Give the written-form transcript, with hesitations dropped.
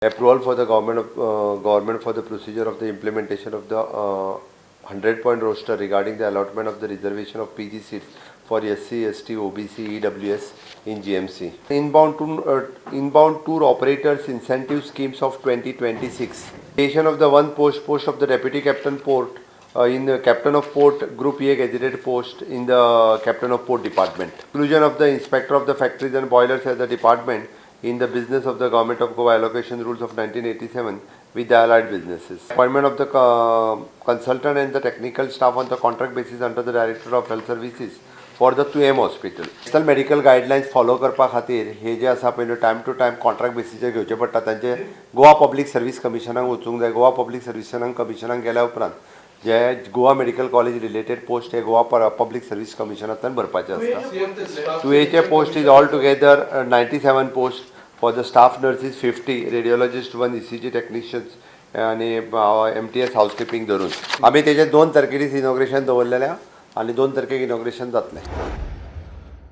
Approval for the government of government for the procedure of the implementation of the 100 point roster regarding the allotment of the reservation of PG seats for SC, ST, OBC, EWS in GMC. Inbound tour operators incentive schemes of 2026. Creation of the one post of the deputy captain port in the captain of port group A gazetted post in the captain of port department. Inclusion of the inspector of the factories and boilers as a department in the business of the Government of Goa Allocation Rules of 1987 with the allied businesses. Appointment of the consultant and the technical staff on the contract basis under the Director of Health Services for the Tuem Hospital. National medical guidelines follow करपा खातीर हे जे आसा पयलू time two time contract बेसीचेर घेवचे पडटा. तांचे Goa public service कमिशनाक वचूंक जाय. गोवा पब्लीक सर्विसांक कमिशनाक गेल्या उपरांत जे Goa medical college related post हे गोवा पब्लीक सर्वीस कमिशनांतल्यान भरपाचे आसता. तुयेचे post is all together 97 post for the staff nurses 50, radiologist 1, ECG technicians आनी एमटीएस हाऊसकिपींग धरून. आमी तेजे 2 तारखेर इनॉग्रेशन दवरलेलें आनी 2 तारखेक इनॉग्रेशन जातलें.